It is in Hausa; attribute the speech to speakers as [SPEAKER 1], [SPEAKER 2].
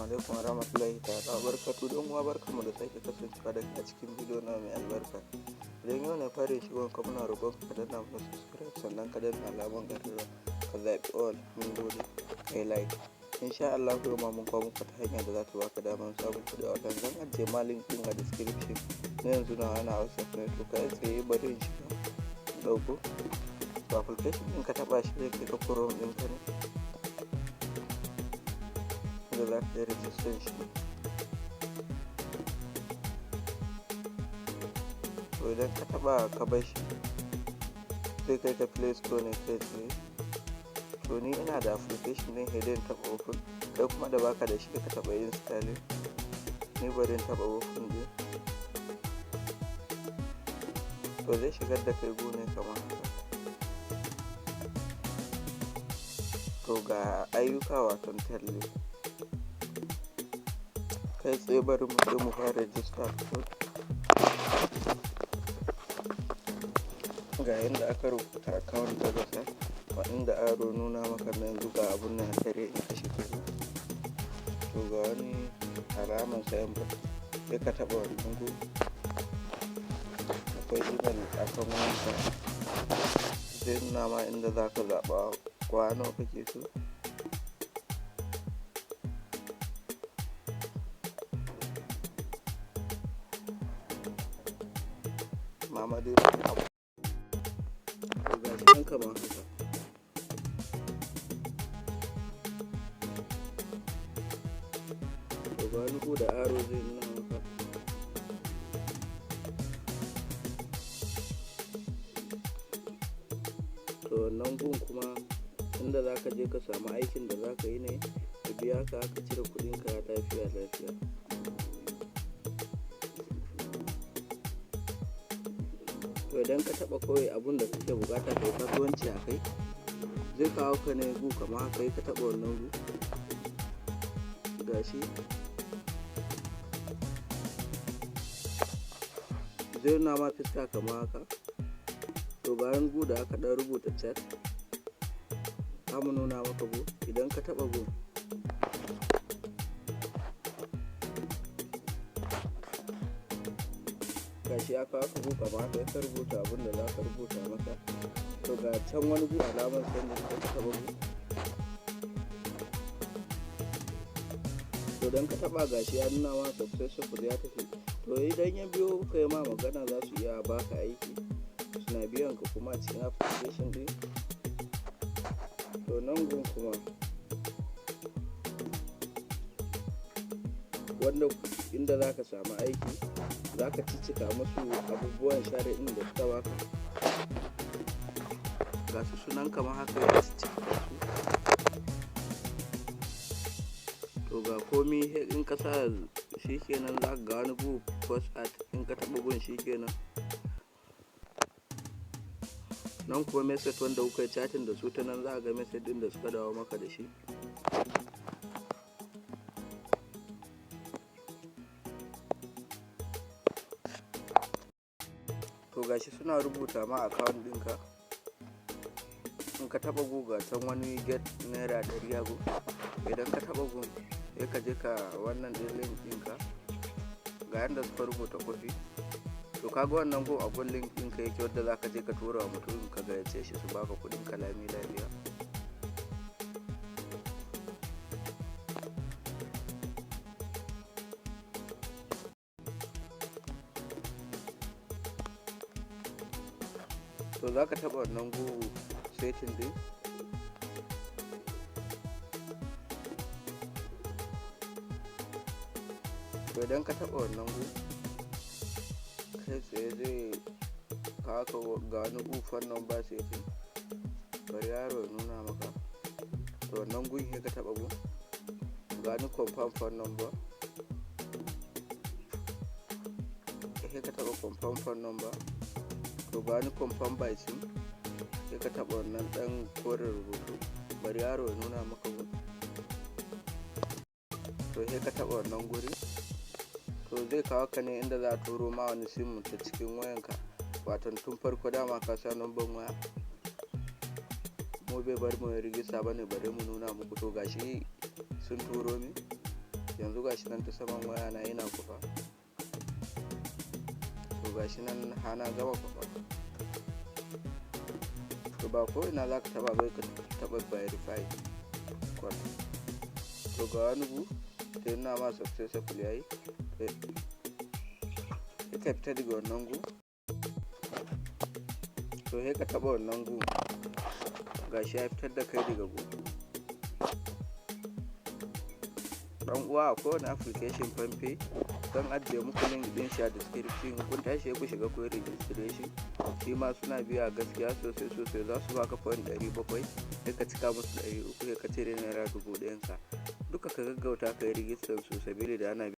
[SPEAKER 1] Alaikum warahmatullahi ta'ala wabarakatuh. Don uwa, barkanmu da sake kasancewa da kai a cikin bidiyo na mai albarka. Idan yau ne fara shigon ka, muna roƙon ka danna mana subscribe, sannan ka danna alamar ƙararrawa, ka zaɓi all. Mun gode. Kai like. Insha Allah yau ma mun kawo muku ta hanya da za ta baka damar samun kuɗi a wannan. Zan ajiye ma link ɗin a description. Na yanzu na ana WhatsApp ne. To, kai tsaye bari in shiga in ɗauko. To, application ɗin, ka taɓa shi, zai kai ka Chrome ɗinka ne da za ka yi rijistan shi. To, idan ka taɓa ka bar shi, zai kai ka Play Store ne kai tsaye. To, ni ina da application ɗin, sai dai in taɓa open. Kai kuma da baka da shi, ka taɓa installing. Ni bari in taɓa open ɗin. To, zai shigar da kai gu ne kamar haka. To, ga ayyuka, waton talle. Kai tsaye bari mu je mu fara rijista. Ga yanda aka rubuta account daga sa inda arrow nuna maka na yanzu, ga abun nan tare. In ka shiga, to ga wani alaman signboard, sai ka taɓa wannan gu. Akwai email akan wayanka, zai nuna ma inda za ka zaɓa kwa nawa kake so. Mama dai, to ga shi nan kamar haka. To, ga wani gu da arrow zai nuna maka. To, wannan gun kuma inda za ka je ka samu aikin da za ka yi ne, ka biya ka, ka cire kuɗinka lafiya lafiya. To, idan ka taɓa kawai abun da kake buƙata kai kasuwanci a kai, zai kawo ka ne gu kamar haka. Ka taɓa wannan gu, gashi zai nuna ma fuska kamar haka. To, bayan gu da aka ɗan rubuta chat, za mu nuna maka gu. Idan ka taɓa gu, gashi ya kawo ka gu kamar haka, ka rubuta abun da za ka rubuta masa. To, ga can wani gu alamar sending, sai ka taɓa gu. To, don ka taɓa, gashi ya nuna ma successful, ya tafi. To, idan ya biyo ka yi ma magana, za su iya baka aiki, suna biyan ka kuma a cikin application ɗin. To, nan gun kuma wanda inda za ka samu aiki, za ka ciccika musu abubuwan share ɗin da suka baka. Ga su sunan kamar haka, ya ciccika su. To, ga komi in ka sa, shikenan. Za ka ga wani gu post art, in ka taɓa gun, shikenan. Nan kuma message wanda kuka yi chatting da su, ta nan za ka ga message ɗin da suka dawo maka da shi. To, gashi suna rubuta ma account ɗinka. In ka taɓa gu, ga can wani get ₦100 a gu. Idan ka taɓa gun, sai ka je ka wannan ɗin link ɗinka. Ga yanda suka rubuta copy. To, kaga wannan gun, a gun link ɗinka yake, wanda za ka je ka tura wa mutum, ka gayyace shi, su baka kuɗin ka lami lafiya. To, za ka taɓa wannan gu setting ɗin. To, idan ka taɓa wannan gu, kai tsaye zai kawo ka ga wani gu phone number setting. Bari yaro ya nuna maka. To, wannan gun, sai ka taɓa gun. Ga wani confirm phone number, sai ka taɓa confirm phone number. To, ga wani confirm by SIM, sai ka taɓa wannan ɗan koren rubutu. Bari yaro ya nuna maka gun. To, sai ka taɓa wannan guri. To, zai kawo ka ne inda za a turo ma wani SIM ta cikin wayanka. Wato tun farko dama ka sa number waya. Mu bai bar mu rijista bane, bare mu nuna muku. To, gashi sun turo min. Yanzu gashi nan ta saman waya na yana kwafa. To, gashi nan har na gama kwafa. To, ba ko ina za ka taɓa ba, ka taɓa verify code. To, ga wani gu da nuna ma successful yayi. Sai ka fita daga wannan gu. To, sai ka taɓa wannan gu. Gashi ya fitar da kai daga gu. Dan uwa, akwai wani application PalmPay, zan ajiye muku link din shi a description. Kun tashi ku shiga ku yi registration. Shi ma suna biya gaskiya sosai sosai. Za su baka point 700, sai ka cika musu 300, sai ka cire ₦1,000 ka. Duka ka gaggauta ka yi rijistar su sabili da ana